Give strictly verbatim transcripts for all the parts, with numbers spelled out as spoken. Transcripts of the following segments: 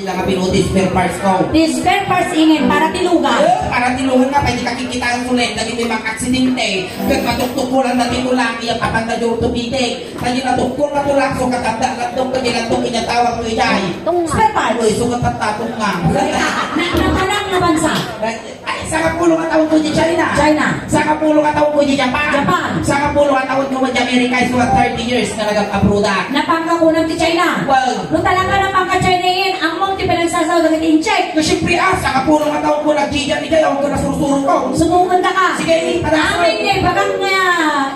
Nga pinuti spare parts ko. Ti spare parts ingen para ti lugan. Eh, para ti lugan nga, pwede ka kikitaan sulet, dagiti mga aksidente, ket matuktukulan na ti tulak, iya papanda di orthopedic. Kadi natukkol nga tulak, so katanda, landok, kadi landok, inya tawag mo ijay. Spare parts. Uy, so katatapong nga. Na, napanak na bansa. Ay, sangapulo nga taon ko di China. China. Sangapulo nga taon ko di Japan. Japan. Sangapulo nga taon ko di Amerika, isu nga thirty years nga nag-abroad ak. Napangka kunam ti China. Well. No talaga napangka China yan, ammom ti pinagsasao dagiti Incheck. No, siyempre, ah, sangapulo nga taon ko nagjijan ni Jayaw, ko nasursurok ko. Subukan ka ka. Sige, padaso. Amin nga ibagak nga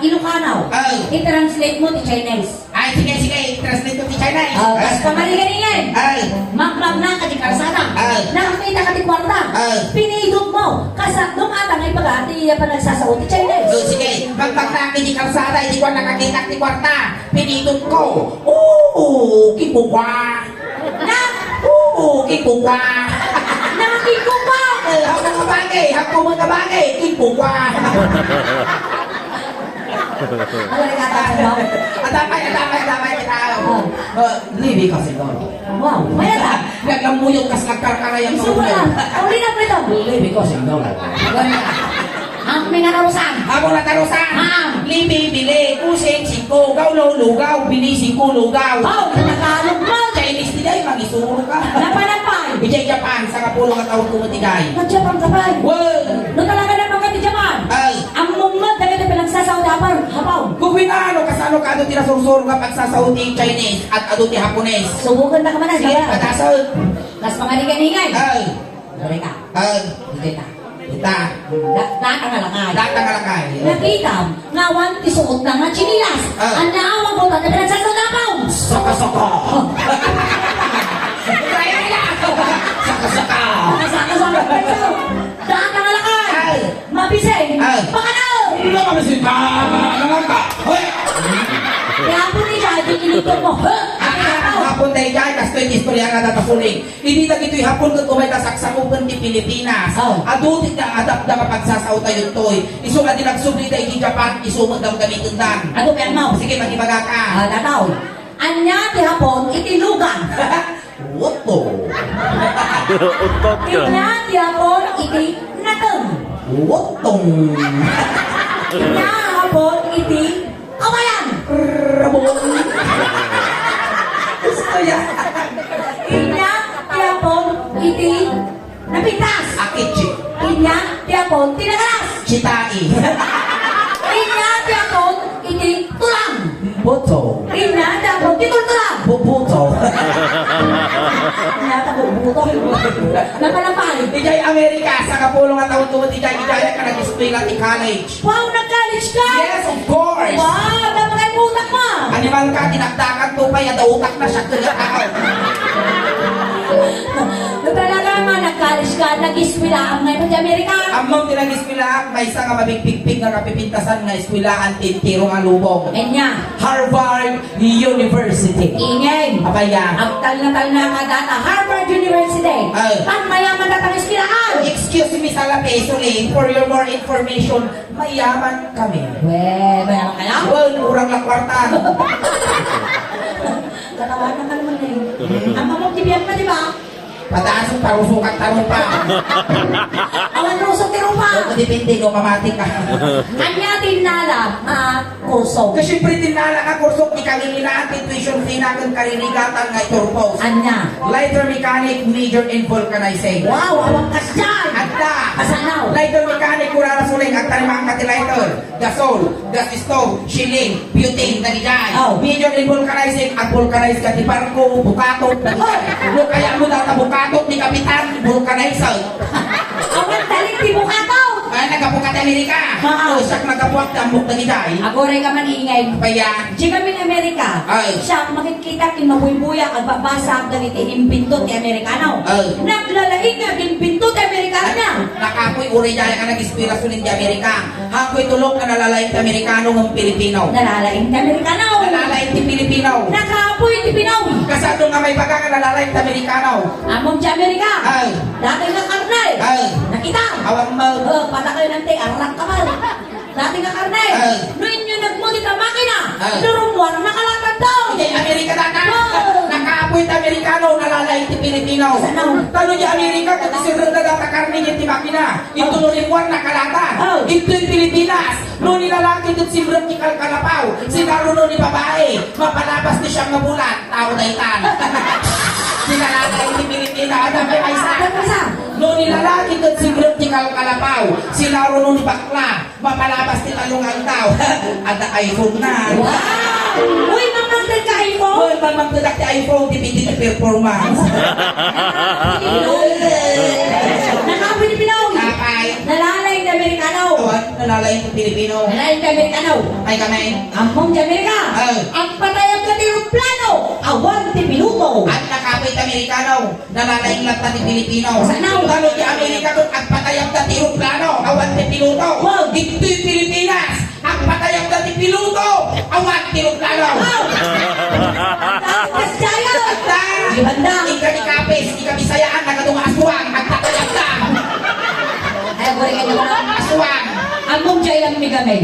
Ilocano. Ay. I-translate mo ti Chinese. Ay, sige, sige, i-translate ko ti Chinese. Ah, kas pamarigaringan. Ay. Magmagna ka di karsada. Ay. Nakakita ka di kwarta. Ay. Pinidot mo. Kasat dumata nga ibaga ti iya panagsasao ti Chinese. Oh, sige. Magmagna ka di karsada, idi ko nakakita ti kwarta. Pinidot ko. Oo, kibukwa. Na? Oo, kibukwa. Na, kibukwa. Eh, hapon nga bagay, hapon nga bagay, kibukwa. Ano rin ata, ano? Adamay, adamay, adamay kita. Oh. Oh, libi ko siguro. Wow, mayat ah. Naglamuyot kas nagkarkaray ang Sobra. Uli na po ito. Libi ko siguro. Ang pinakarusan. Ako na tarusan. Ah. Libi, bili, kusing, singko, gaw, lugaw, bili, singko, lugaw. Oh, Tagalog mo. Chinese today, mangisuro ka. Napalapay. Ijay Japan, sangapulo nga taon ko matigay. Mag-Japan ka pa. Wow. No talaga na pagka ti Japan. Ay. Ammom met dagiti pinagsasao ti Hapon. Hapon. Gugwinano, kasano kado ti nasursuro nga pagsasao ti Chinese at adu ti Hapones? Subukan na ka man, Sige, Japan. Patason. Kas pangarigan-igan. Ay. Dore ka. Ay. Dito ka. Kita. Da-, data nga lakay. Data nga lakay. Nakitam nga awan ti suotna nga tsinelas. Ah. Ania, awan ko ta ti pinagsasao ti Hapon. Saka-saka. Kaya na. Saka-saka. Saka-saka. Daan na nga lakay. Ay. Mabising. Ay. Pakanaw. Wala ka mabising. Ah, nangangka. Hoy. Kaya po ni Daddy, kinito mo. Huh? Ah, hapon tayo dyan. Kastoy ti istorya nga tatasuling. Idi dagitoy Hapon ket umay ta saksakupen ti Pilipinas. Oh. Adu ti adapda nga pagsasao tayo toy. Isu nga di nagsubli da iti Japan, isu met gamgamitan dan. Adu, kaya mo. Sige, magibaga ka. Ah, dataw. Ania ti Hapon iti lugan? Uto. Utot ka. Ania ti Hapon iti nateng? Utong. Ania Hapon iti kawayan? Rabong. Gusto niya. Ania ti Hapon iti napintas? Akichi. Ania ti Hapon ti nagalas? Chitai. Ania ti Hapon iti tulang? Buto. Ania ti Hapon ti tultulang? Bubuto. Ania ti bubuto? Napalapay. Ijay Amerika, sangapulo nga taon ko, ijay, ijay, ka nag-eskwela ti college. Wow, nag-college ka? Yes, of course. Wow, dapat ay butak mo. Animal ka, dinakdakan to pa, yada utak na siya, kaya ka. No talaga nga nag-college ka, nag-eskwela ang ngayon sa Amerika? Ammom ti nag-eskwela, maysa nga mabigpigpig nga kapipintasan nga eskwelahan ti entero nga lubong. Anya? Harvard University. Ingay. Apay ya? Agtalna-talna ka data, Harvard University. Ay. Pagmayaman datang eskwelahan. Excuse me, Salapi, sorry, for your more information, mayaman kami. We, mayaman kayo? Well, kurang na kwarta. Katawanan ka naman eh. Hmm? Ang mamok ti biyak na, di ba? Pataas ang parusukan tarupa. Awan rusok ti rupa. O, depende no mamati ka. Anya ti innala, ah, kurso? Kasi siyempre ti innala nga kurso, ikalililaan ti tuition fee na kung karirigatan nga iturpos. Anya? Lighter mechanic, major in vulcanizing. Wow, awan kas dyan! Adda! Kasanaw? Lighter mechanic, kurara suling, agtarimaan ka ti lighter. Gasol, gas stove, shilling, butane, dagijay. Oh. Major in vulcanizing, ag-vulcanize ka ti barko, bukatot, dagijay. Oh. No kaya mo data bukatot ni Kapitan, vulcanizer. Awan dalik ti bukatot. Ay, nagapukat Amerika. Ha. Oh, siak nagapuak, tambok dagijay. Aguray ka man, ingay. Paya. Di kami ni Amerika. Ay. Siya, makikita, kinabuybuya, agbabasa, dagiti imbento ti Amerikano. Ay. Naglalaing nga imbento ti Amerikano. Nakapoy, uray daya ka nag-eskwela suling di Amerika. Hakoy tulok nga nalalaing ti Amerikano ngem Pilipino. Nalalaing ti Amerikano. Nalalaing ti Pilipino. Nakapoy ti Pinoy. Kasano nga maibaga nga nalalaing ti Amerikano? Ammom ti Amerika. Ay. Dati nga karne. Ay. Nakita. Awan mo. Oh, patakay nanti, arak ka ba? Dati nga karne. Ay. No inyo nagmuli ka makina. Ay. Durumwar, nakalatag daw. Hindi, Amerika data. Oh. Nakapoy Ti Amerikano, nalalaing ti Pilipino. Saan? Tano di Amerika, ket isimrek da data karne iti makina. Ito no rimmuar nakalata. Oh. Ito ti Pilipinas. No ni lalaki ket simrek ti kalkalapaw, sinaro no ni babae, mapalabas ti siam nga bulan, tao daytan. Sinalalaing ti Pilipino, adda pay maysa. Adda maysa. No ni lalaki ket simrek ti kalkalapaw, sinaro no ni bakla, mapalabas ti talong aldaw. Adda iPhone na. Wow! Uy, mamangted ka iPhone? Uy, mamangtedak ti iPhone, depende ti performance. Nakapoy ti Pilipino. Apay. Nalalaing ti Amerikano. Awan, nalalaing ti Pilipino. Nalalaing ti Amerikano. Ay, kami. Ammom ti Amerika. Ay. Agpatayabda ti eroplano. Awan ti piloto. At nakapoy ti Amerikano. Nalalaing latta ti Pilipino. Saan? Tano ti Amerika ket agpatayabda ti eroplano, awan ti piloto. Wow. Ditoy Pilipinas, agpatayabda ti piloto, awan ti eroplano. Wow. Tapos tayo. Atta. Di banda. Ika ni Kapis, ika Bisayaan, nagadu nga aswang, agpatayabda. Ay, buri ka naman. Aswang. Ammom jay lang, Miguel.